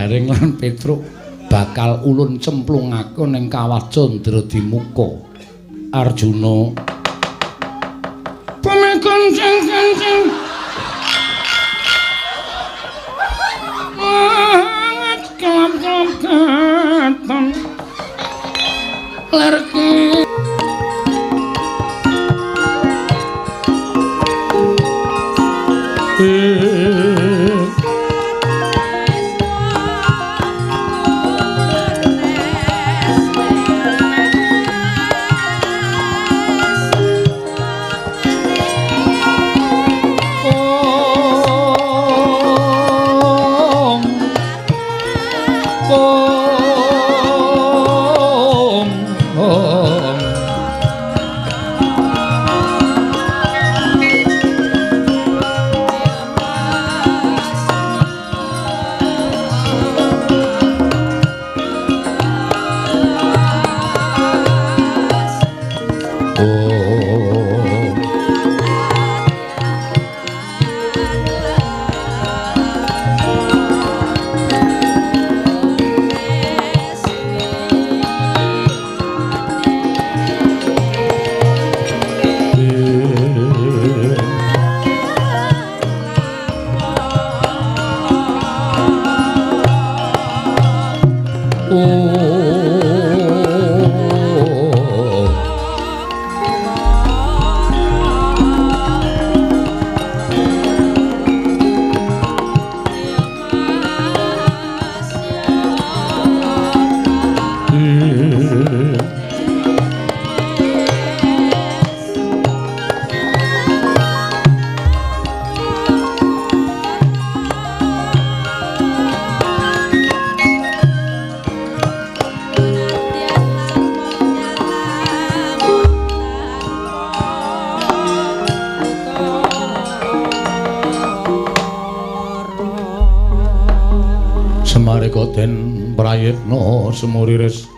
Gareng lan Petruk bakal ulun cemplungake ning kawah Candradimuka. Arjuna pemekanceng-kanceng banget kelap-kelap katon lerki. Prayitna semuriris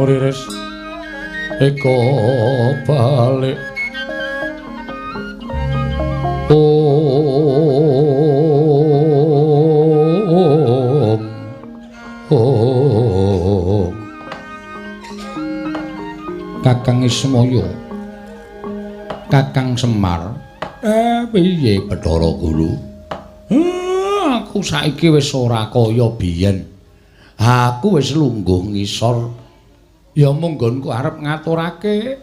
semuriris eko balik om om Kakang Ismaya Kakang Semar piye Bathara Guru? Aku saiki wis ora kaya biyen. Aku wis lungguh ngisor. Ya mung nggonku arep ngaturake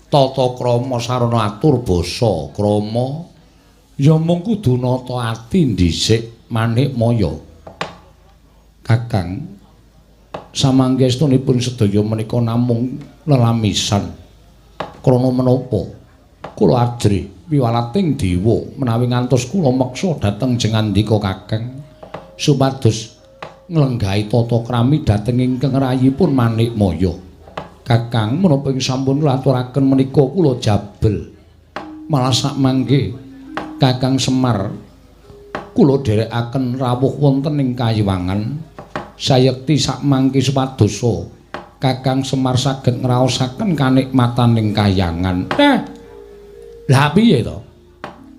tata krama sarana atur basa krama. Ya mung kudu nata ati dhisik manik maya. Kakang, samangke estunipun sedaya menika namung lelamisan. Krana menapa? Kula ajrih piwalating dewa menawi ngantos kula meksa dhateng jengandika Kakang supados nglenggahi tata krami dhateng ingkang rayipun Manikmaya. Kakang, menapa ing sampun kula aturaken menika kula jabel. Malah sakmangke Kakang Semar kula dherekaken rawuh wonten ing kayiwangan. Sayekti sakmangke supadosa Kakang Semar saged ngraosaken kanikmataning kayangan. Lah piye to?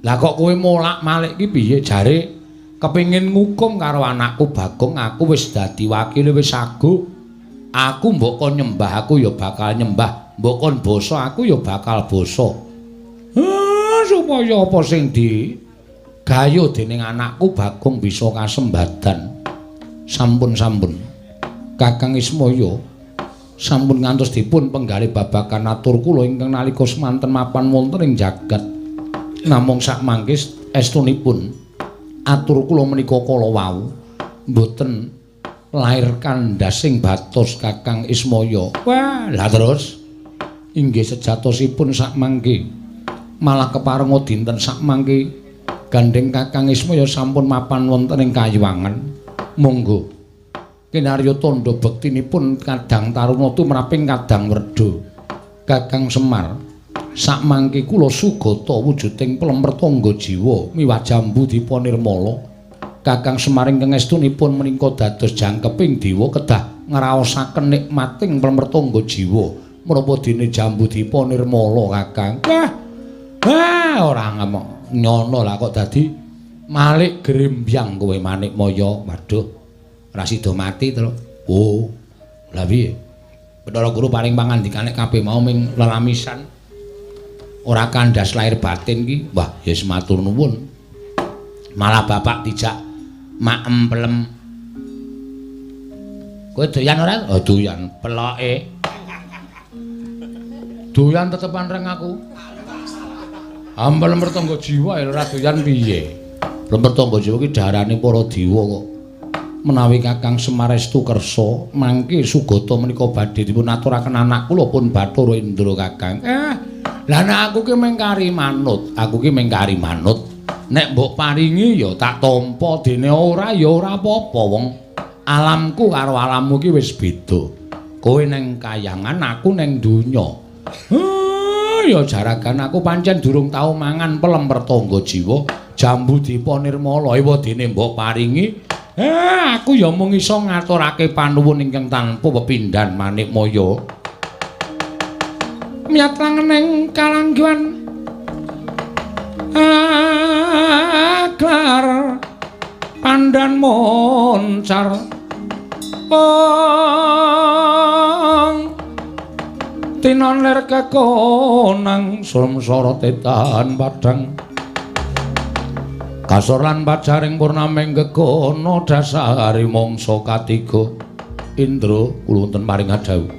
Lah kok kowe molak-malik ki piye jare kepengin ngukum karo anakku Bagong, aku wis dadi wakile wis aguh. Aku mbok kon nyembah aku ya bakal nyembah, mbok kon basa aku ya bakal basa. Supaya apa sing di gayuh dening anakku Bagong bisa kasembadan. Sampun-sampun Kakang Ismaya sampun ngantos dipun penggalih babagan atur kula ingkang nalika semanten mapan wonten ing jagat. Namung sakmangke estunipun atur kula menika kala wau mboten lair kandhasing batos Kakang Ismaya. Wah, lah terus inggih sejatosipun sakmangke malah keparenga dinten sakmangke gandheng Kakang Ismaya sampun mapan wonten ing kayiwangan. Monggo kinarya tandha bektinipun kadang taruna tumraping kadang werda. Kakang Semar, sakmangke kula sugata wujuding plemer tangga jiwa miwah jambu dipa nirmala. Kakang Semar ingkang estunipun menika dados jangkeping dewa kedah ngraosaken nikmating plemer tangga jiwa menapa dene jambu dipa nirmala Kakang. Wah, wah ora ngemok. Nyono lah kok dadi malik grembyang kowe Manikmaya. Waduh, ora sida mati to. Oh, lha piye? Bathara Guru paring pangandikane kabeh mau ming lelamisan. Ora kandhas lahir batin ki. Wah, ya wis matur nuwun. Malah bapak dijak maem pelem. Kowe doyan ora? Oh, doyan. Peloke. Doyan tetepan reng aku. Ampel mertangga jiwa ya ora doyan piye? Lemper tangga jiwa ki darane para dewa kok. Menawi Kakang Semar estu kersa, mangke sugata menika badhe dipun aturaken anak kula pun Bathara Indra Kakang. Lah nek aku ki mung kari manut, aku ki mung kari manut. Nek mbok paringi ya tak tampa, dene ora ya ora apa-apa wong alamku karo alammu ki wis beda. Kowe neng kayangan, aku neng donya. Ya jaragan aku pancen durung tau mangan pelem pertangga jiwa, jambu dipa nirmala ewa dene mbok paringi. Aku ya mung iso ngaturake panuwun ingkang tanpa pepindhan Manikmaya. Miyat langening kalangguhan aklar pandan moncar ong tinon lir kekonang sumsara tetan padhang kasor lan pajaring purnaming gegono dasari mangsa katiga. Indra kula wonten paring dawuh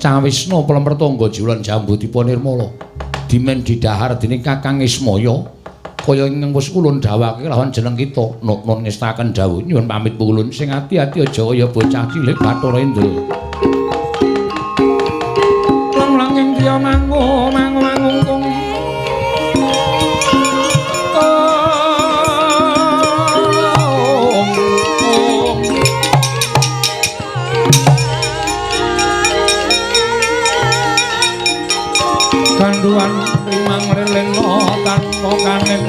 cawisna pelem pertangga jiwa lan jambu dipa nirmala dimen didhahar dening Kakang Ismaya kaya ingkang wis ulun dawuhake lawan jeneng kita. Nun ngestaken dawuh nyuwun pamit ulun sing ati-ati aja kaya bocah cilik Bathara Indra. Lang-langing kriya mangu mangu mangungkung ganduan rimang lelena tanpa kanen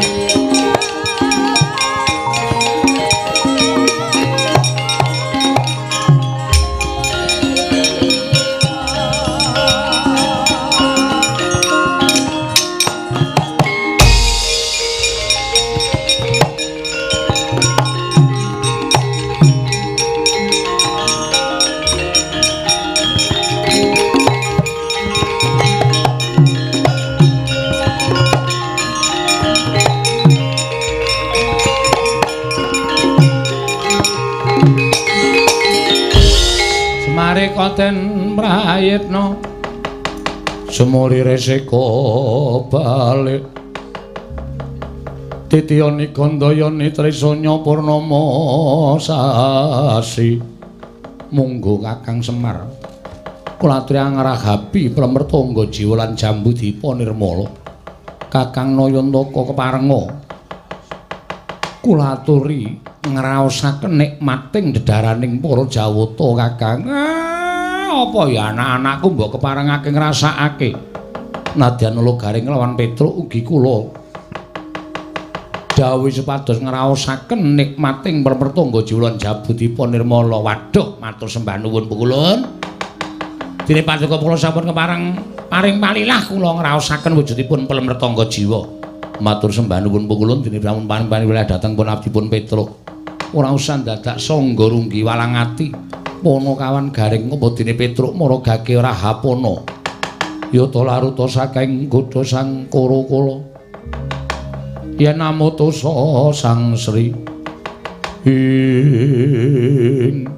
koten prayitna sumuri resiko balik titiyani gandayani trisanya purnama sasi. Munggo Kakang Semar kula aturi angragapi plemertangga jiwa lan jambu dipa nirmala. Kakang Nayantaka keparenga kula aturi ngraosaken nikmating dedharaning para Jawata Kakang. Apa ya anak-anakku mbok keparengake ngrasakake. Nadyan Nala Garing lawan Petruk ugi kula dawuhi supados ngraosaken nikmating pertangga jiwa lan jabu dipa nirmala. Waduh, matur sembah nuwun pukulun. Dene paduka kula sampun kepareng paring palilah kula ngraosaken wujudipun pelem retangga jiwa. Matur sembah nuwun pukulun dene sampun paring palilah dhateng pun abdipun Petruk. Ora usah dadak sangga runggi walang ati. Pono kawan garing apa dene Petruk mara gage rahapana. Yata laruta saking godha sang Kara-kala. Yen amutusa Sang Sri ing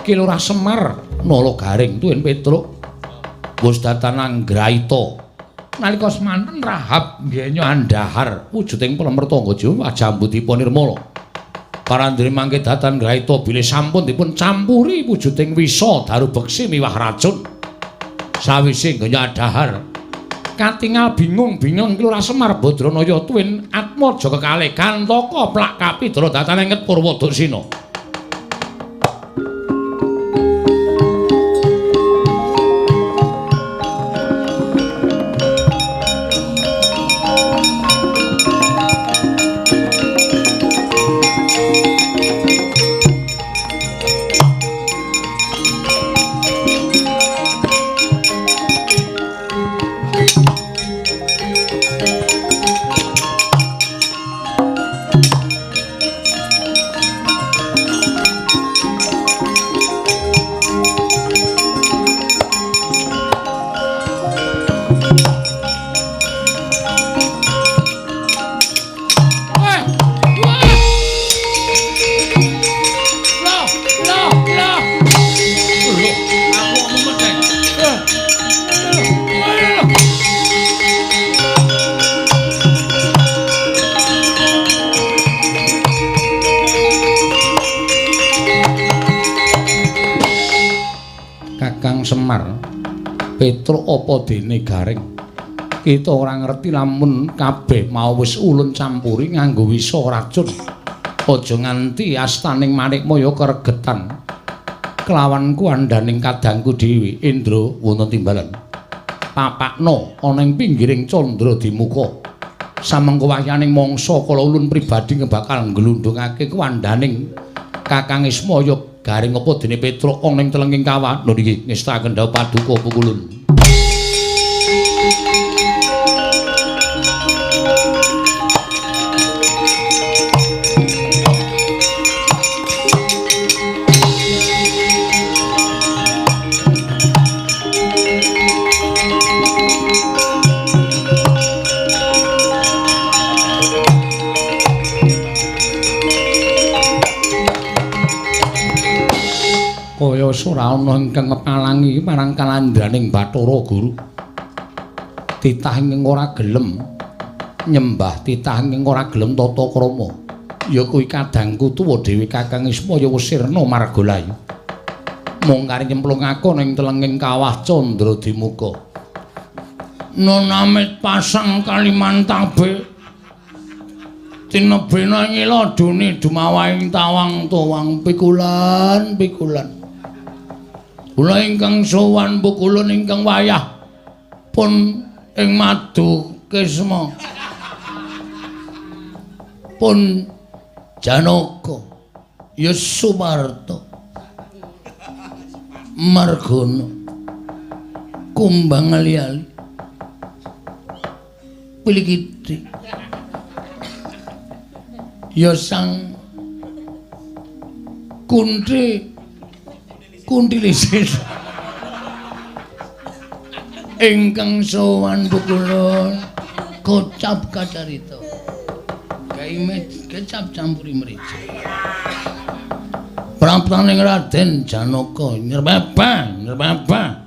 Ki Lurah Semar Nala Garing tuwin Petruk wis datan anggraita. Nalika semanten Rahab ngenyo andhahar wujuding plemertangga jiwa jambu dipa nirmala. Parandene mangke datan graita bilih sampun dipun campuri wujuding wisa daru beksi miwah racun. Sawise ngenyo andhahar katingal bingung-bingung Ki Lurah Semar Badranaya tuwin Atmaja kekalih Kantaka plak kapidra datan enget Purwodaksina. Semar Petruk apa dene Gareng. Kita ora ngerti lamun kabeh mau wis ulun campuri nganggo wisa racun. Aja nganti astaning Manikmaya keregetan kelawan kuandaning kadangku dhewe. Indra wonten timbalan. Papakno ana ing pinggiring candra dimuka. Samengko wahyaning mangsa kala ulun pribadi bakal nglundhungake kuandaning Kakang Ismaya Gareng apa dene Petruk ana ing telenging kawah. Lho niki ngestakaken dawuh paduka pukulun. Kaya ora ana ingkang ngepalangi marang kalandraning Bathara Guru. Titah ingkang ora gelem nyembah, titah ingkang ora gelem tata krama. Ya kuwi kadangku tuwa dhewe Kakang Ismaya wis sirna margalayu. Mung kari nyemplungake ning telenging kawah Candra Dimuka. Nonamit pasang Kalimantabe. Tinebena ngila dune dumawahing tawang towang pikulan pikulan. Kula ingkang sowan pukulun ingkang wayah pun ing madu kisma pun Janaka ya Sumarta Margono Kumbang ali-ali Pilikiti ya sang Kunti Kunti lisis ingkang sowan pukulun kocap kacarita gawe kecap campuri mrica praptaning Raden Janaka nyerbaba nyerbaba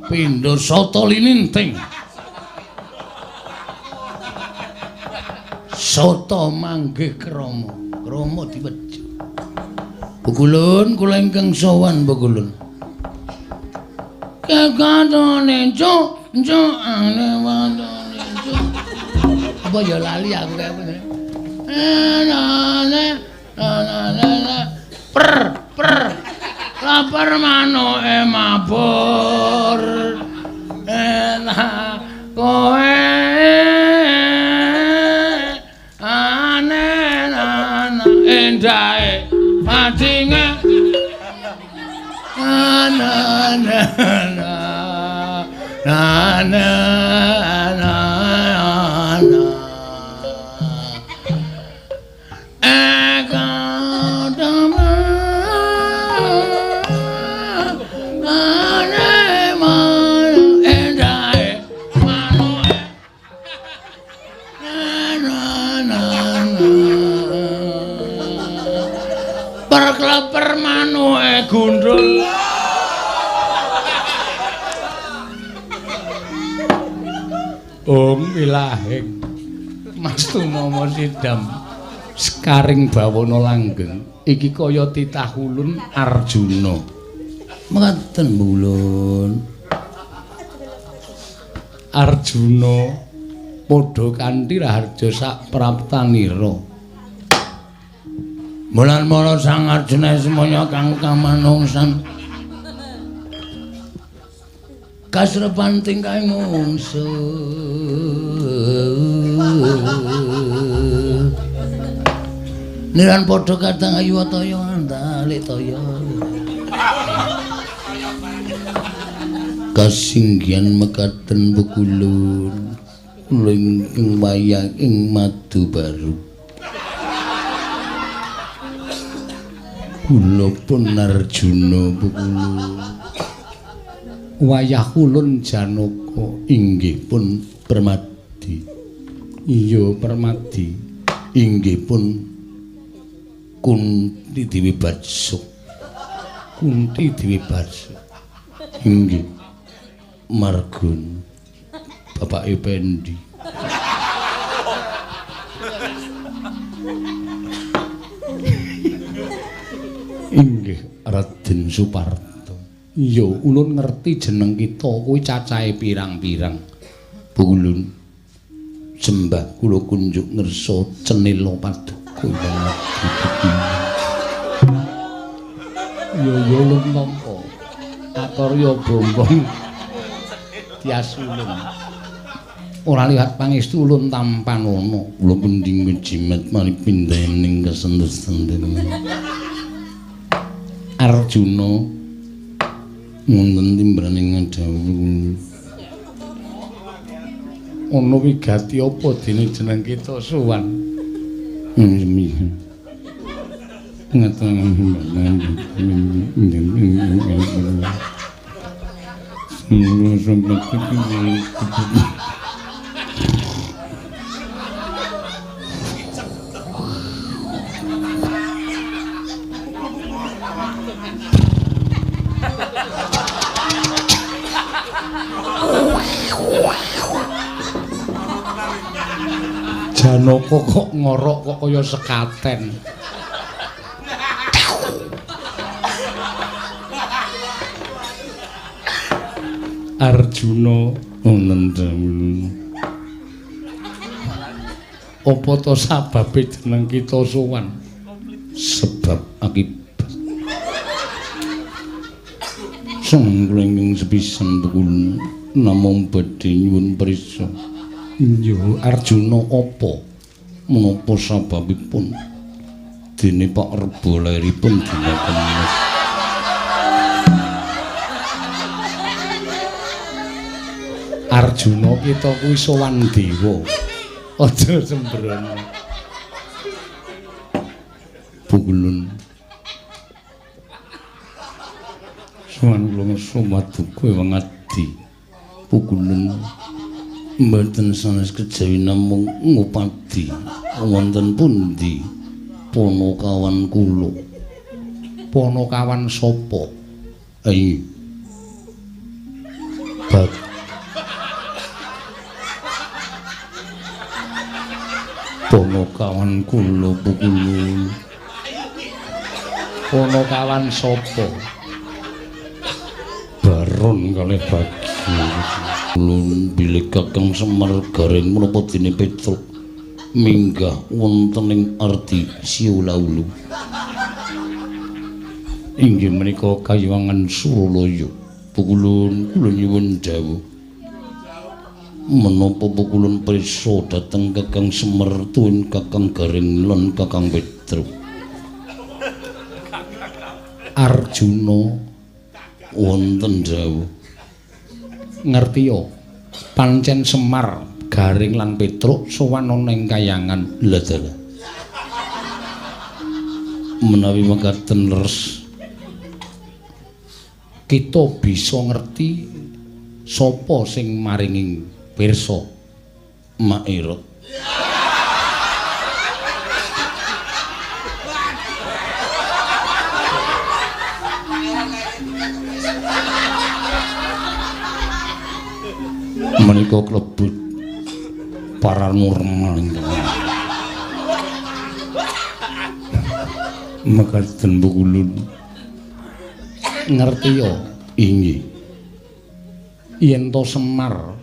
pindha sata lininting sata manggih krama krama diwejo. Pukulun kula ingkang sowan pukulun. Kekatone cuk, cuk ane watone cuk. Apa ya lali aku kae apa. Per per lapar manuke mabur. Elah kowe ane ana endahe madinge na na na na na na na ekadama ane mana endahe manuke na na na perkleper manuke gundul. Om ilahing Mas Tumama Sidam sekaring bawana langgeng iki kaya titah ulun Arjuna. Mekaten ulun Arjuna padha kanthi raharja sak praptanira. Mulan mara Sang Arjuna semoyo kang kamanungsan kasrepan tingkahe mungsu. Niran padha kadang ayu toya andalik toya. Kasinggihan mekaten pukulun kula ingkang wayah ing madu baru. Kula pun Arjuna pukulun. Wayah ulun Janaka inggih pun Permadi. Iya Permadi inggih pun Kunti Dewi Batsuk. Kunti Dewi Batsuk inggih Margun Bapak Ependi. Inggih Raden Suparto. Iya, ulun ngerti jeneng kita kuwi cacahe pirang-pirang. Bulun sembah kula kunjuk ngersa cenila paduka. Iya ya ulun nampa. Akarya bombong tias ulun. Ora liwat pangestu ulun tampanana. Kula mending ngejimet mari pindhaning kesendes-senden. Arjuna wonten timbraning dawuh. Ana wigati apa dene jeneng kita sowan? Janaka kok ngorok kok kaya sekaten. Arjuna wonten dawuh. Apa to sababe jeneng kita sowan? Sebab akibat. Sang kula ingkang sepisan tukul namung badhe nyuwun prisa. Iya, Arjuna apa? Menapa sababipun dene Pak Rebo lairipun dina Kemis? Arjuna kita kuwi sowan dewa. Aja sembrono. Pukulun. Sowan kula ngersa paduka ewang adi. Pukulun mboten sanes kejawi namung ngupadi wonten pundi Panakawan kula. Panakawan sapa? Ayo. Bag Panakawan kula pukulun. Panakawan sapa? Baron kalih bagi. Ulun bilih Kakang Semar Gareng menapa dene Petruk minggah wonten ing ardi Siulaulu. Inggih menika kayiwangan Suralaya. Pukulun kula nyuwun dawuh. Menapa pukulun prisa dhateng Kakang Semar tuwin Kakang Gareng lan Kakang Petruk? Arjuna wonten dawuh. Ngertiya pancen Semar Gareng lan Petruk sowan ana ing kayangan. Lha dalah menawi mekaten leres kita bisa ngerti sapa sing maringi pirsa Mairot. Menika klebet paranormal ingkang mekaten pukulun. Ngertiya inggih yen to Semar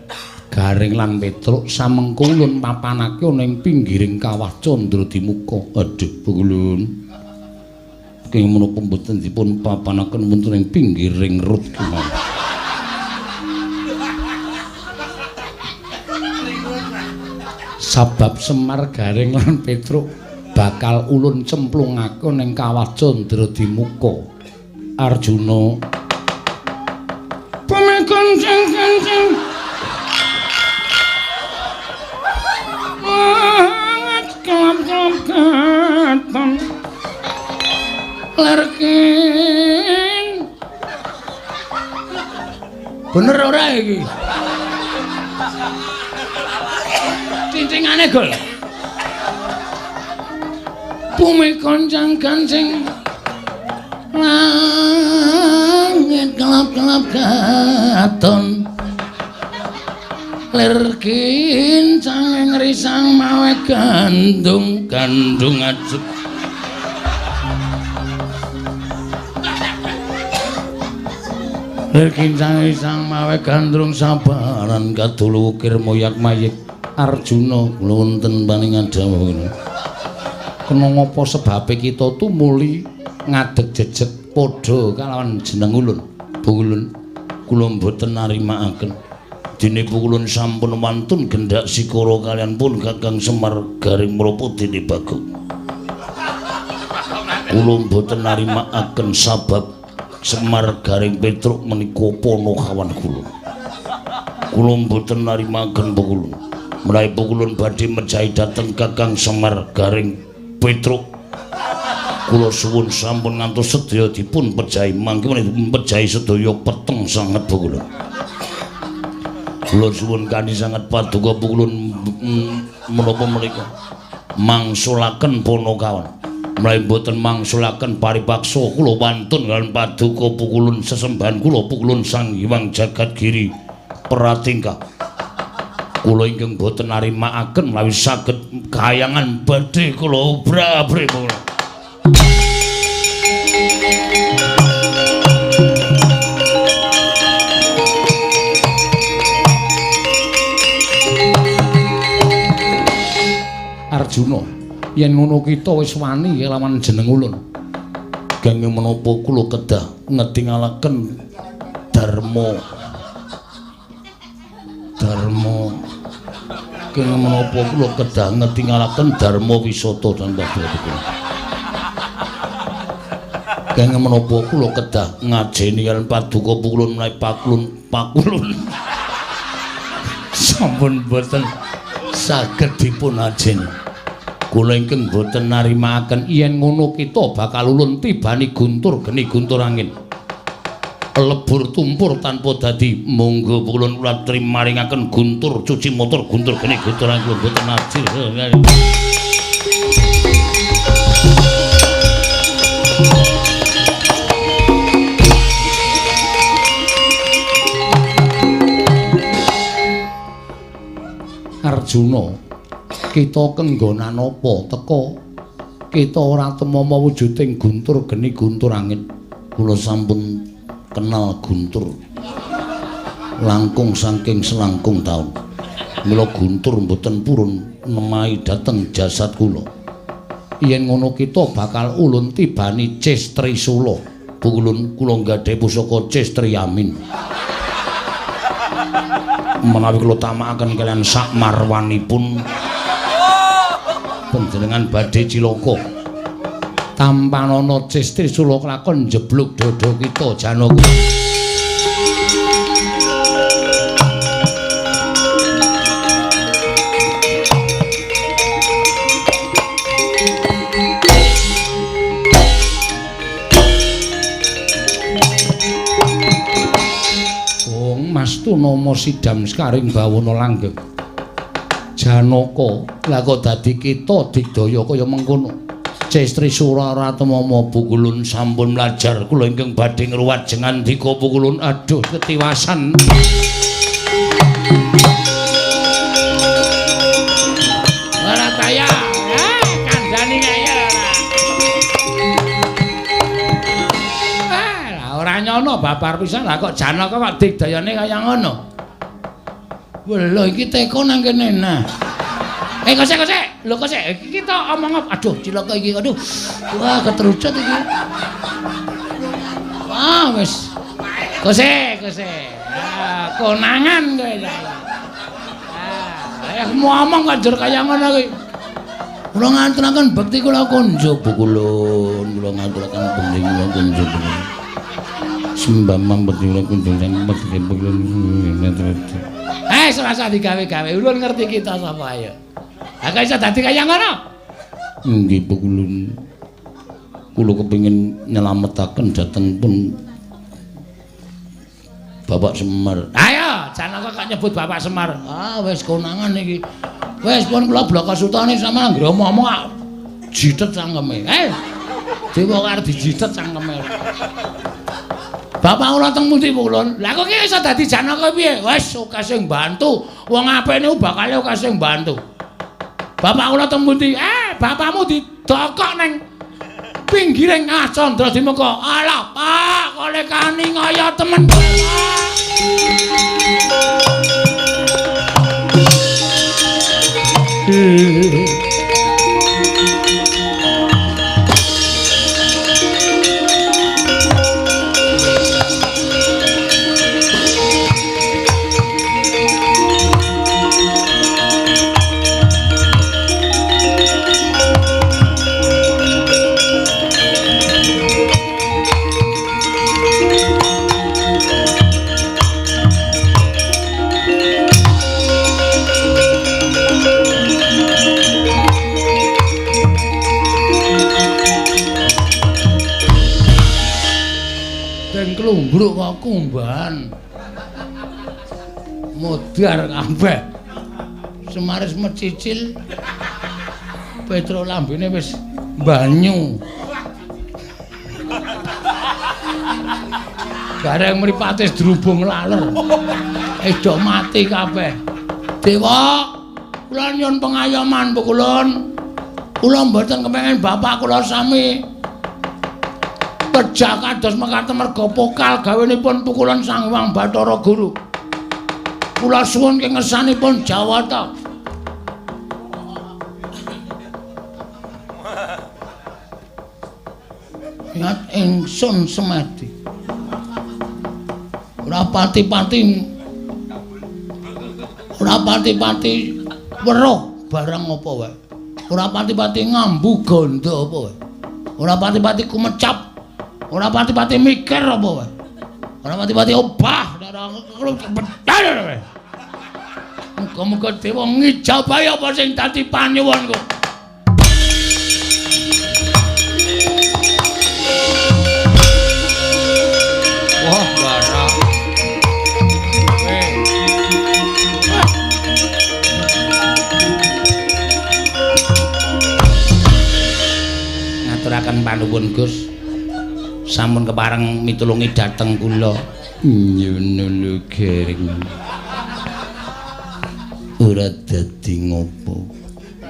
Gareng lan Petruk samengko ulun papanake ana ing pinggiring kawah Candradimuka. Aduh pukulun, kenging menapa mboten dipun papanaken wonten ing pinggiring rut kemawon? Sabab Semar Gareng lan Petruk bakal ulun cemplungake ning kawah Candradimuka. Arjuna pemekanceng-kanceng banget kelap-kelap katon lerkin. Bener ora iki? Cincingane gol. Bumi koncang-kancing langit kelap-kelap katon lir kincang ngrisang mawe gandung gandung ajeg. Lir kincang-kincang mawe gandrung sabaran kadulu ukir moyak mayik Arjuna kula wonten paningan dawuh. Kena ngapa sebabe kita tumuli ngadeg jejeg padha kalawan jeneng ulun. Pukulun kula mboten narimakaken. Dene pukulun sampun wantun gendak sikara kalian pun Kakang Semar Garing Mropo dene Bagong. Kula mboten narimakaken sabab Semar Garing Petruk menika panakawan kula. Kula mboten narimaken pukulun. Menawi pukulun badhe mejahi dhateng Kakang Semar Garing Petruk, kula suwun sampun ngantos sedaya dipun pejahi mangke menawi pejahi sedaya peteng sanget pukulun. Kula suwun kanthi sanget paduka pukulun menapa menika mangsulaken panakawan. Menawi mboten mangsulaken paripaksa kula wantun kaliyan paduka pukulun sesembahan kula pukulun Sang Hyang Jagat Giri Pratingkah. Kula ingkang boten narimakaken menawi saged kayangan badhe kula obra-abri kula. Arjuna, yen ngono kita wis wani kelawan jeneng ulun. Ganging menapa kula kedah ngetingalaken dharma. Dharma. Ganging menapa kula kedah ngetingalaken dharma wisata dan paduka. Ganging menapa kula kedah ngajeni kaliyan paduka pukulun menawi pakulun pakulun. Sampun boten saged dipun ajeni. Kula ingkang boten narimakaken yen ngono kita bakal ulun tibani guntur geni guntur angin. Lebur tumpur tanpa dadi. Monggo pukulun kula trimaringaken guntur cuci motor guntur geni guntur angin kula boten ajir. Arjuna, kita kenggonan apa teka? Kita ora temama wujuding guntur geni guntur angin. Kula sampun kenal guntur langkung saking selangkung taun. Mila guntur mboten purun nemahi dhateng jasad kula. Yen ngono kita bakal ulun tibani Ces Trisula. Pukulun kula nggadhahi pusaka Ces Triyamin. Menawi kula tamakaken kaliyan sak marwanipun panjenengan badhe cilaka. Tampanana Ces Trisula kelakon njeblug dada kita Janaka. Nama sidam sekaring bawana langgeng. Janaka, lah kok dadi kita digdaya kaya mengkono. Ces Trisula ora temama pukulun sampun mlajar kula ingkang badhe ngruwat jengandika pukulun. Aduh ketiwasan. Ora kaya, kandhani kaya ora. Lah ora nyono babar pisan lah kok Janaka kok digdayane kaya ngono. Lho iki teko nang kene nah. Kosek kosek. Lho kosek iki kita omong apa? Aduh cilaka iki. Aduh. Wah ketrucut iki. Wah wis. Kosek kosek. Ah konangan kowe saiki. Ah ayo ngomong kok njur kaya ngono kuwi. Kula ngaturaken bekti kula kunjuk pukulun, kula ngaturaken bekti kula kunjuk. Sembah bekti kula kunjuk bekti pukulun. Serasa digawe-gawe. Ulun ngerti kita sapa ayo. Ha kok iso dadi kaya ngono? Nggih pukulun. Kula kepengin nyelametaken dhateng pun Bapak Semar. Ayo, Janaka kok nyebut Bapak Semar. Ah wis konangan iki. Wis pun kula bloko sutane sampeyan anggere omong-omong jitet cangkeme. Dewa arep dijitet cangkeme. Bapak kula teng pundi pukulun? Lah kok iki iso dadi Janaka piye? Wis akeh sing bantu. Wong apik niku bakale akeh sing bantu. Bapak kula teng pundi? Bapakmu didokok nang Pinggiring Candra Dimuka. Alah, Pak, kole kani ngaya temen. Klumbruk kok kumbahan. Modar kabeh. Semaris mecicil. Petro lambene wis banyu. Gareng mripate drubung laler. Wis do mati kabeh. Dewa, kula nyuwun pengayoman pukulun. Kula mboten kepengin bapak kula sami pejah kados mekaten merga pokal gawenipun pukulan Sang Hyang Bathara Guru. Kula suwun kengesanipun Jawata. Ingat ingsun semedi. Ora pati-pati weruh barang apa wae. Ora pati-pati ngambu gandha apa wae. Ora pati-pati kumecap. Ora pati-pati mikir apa wae. Ora pati-pati obah. Muga-muga dewa ngijabahi apa sing dadi panyuwunku. Wah, barang. Ngaturaken panuwun Gus. Sampun kepareng mitulungi dhateng kula. Nyono Gareng. Ora dadi ngopo.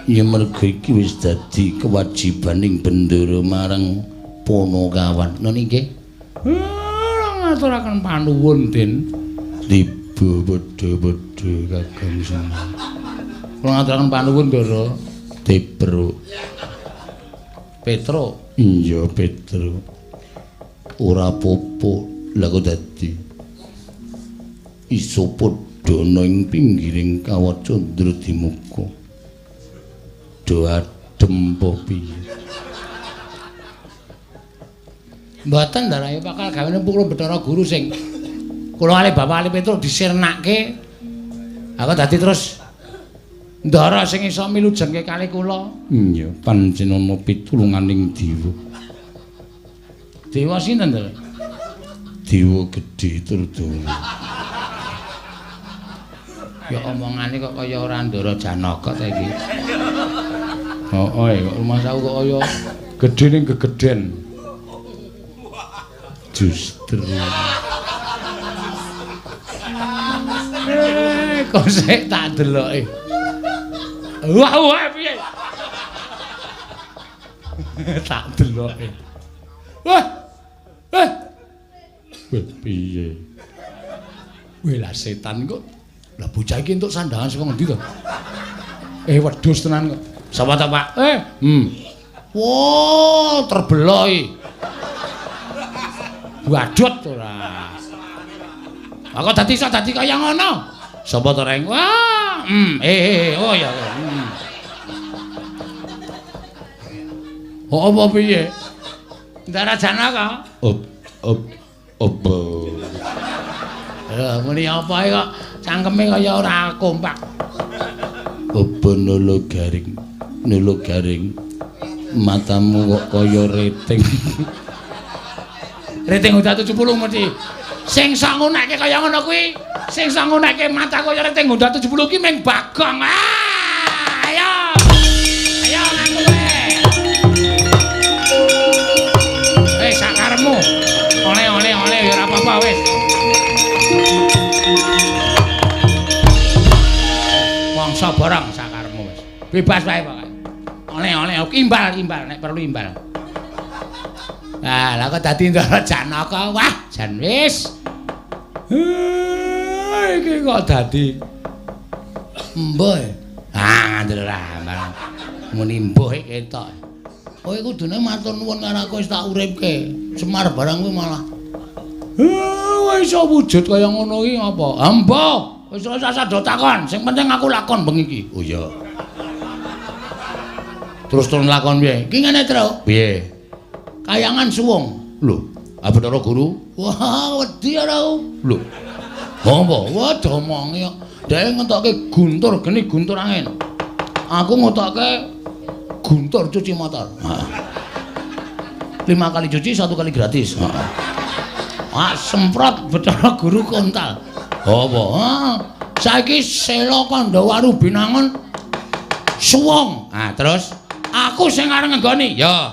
Ya merga iki wis dadi kewajibaning bendara marang Panakawan. Nun inggih. Ngaturaken panuwun, Den. Tiba padha-padha Kakang Semar. Kula ngaturaken panuwun, Ndara. Tepro. Petro. Iya, Petro. Ora apa-apa, lha kok dadi iso padha ana ing pinggiring kawah Candra Dimuka. Do adem apa piye? Mboten Ndara, ya bakal gawene pukul Bathara Guru sing kula kalih Bapak Ali Petro disirnake. Aku dadi terus Ndara sing iso milujengke kalih kula. Iya, pancen ana pitulunganing dewa. Dewa sinten, Ndara? Dewa gedhe Trudana. Ya omongane kok kaya ora Ndara Janaka ta iki. Heeh, kok rumangsaku kok kaya gedhe ning gegeden. Justru. Kok sik tak deloke. Wah, wah piye? Tak deloke. Wah. Eh. Wah, piye? Wah, lah setan kok. Lah bocah iki entuk sandangan saka ngendi to? Wedhus tenan kok. Sapa ta, Pak? Wah, terbeloi. Wadut ora. Aku dadi iso dadi kaya ngono. Sapa to, Reng? Wah, oh ya. Oh, apa piye? Ndara Janaka. Op op opo. Lha muni apa kok cangkeme kaya ora kompak. Apa nolo garing? Nolo garing. Matamu kok kaya rating. Rating Honda 70 mesti. Sing sok ngunekke kaya ngono kuwi, sing sok ngunekke mata kaya rating Honda 70 ki ming Bagong. Ah, ayo. Ayo ngaku kowe. Sakaremu. Oleh-oleh oleh ya ora apa-apa wis. Mangsa barang sakaremu wis. Bebas wae pokoke. Oleh-oleh imbal-imbal nek perlu imbal. Ah, lah kok dadi Ndara Janaka. Wah, jan wis. Iki kok dadi embuh. Ah, ngandel ra. Muni mbuh iki ketok. Kowe kudune matur nuwun karo aku wis tak uripke. Semar barang kuwi malah. Wis iso wujud kaya ngono iki apa? Embuh. Wis ora usah do takon, sing penting aku lakon bengi iki. Oh iya. Terus turun lakon piye? Iki ngene, Truk. Piye? Kayangan suwung. Lho, ah Bathara Guru? Wah, wedi ora aku. Lho. Apa? Wah, domongi kok. Dhek ngetokke guntur geni guntur angin. Aku ngetokke guntur cuci motor. Heeh. 5 kali cuci, 1 kali gratis. Heeh. Ah, semprot Bathara Guru kontal. Apa? Heeh. Saiki Sela Kandha Waru Binangun suwung. Ah, terus aku sing arep ngenggoni. Ya.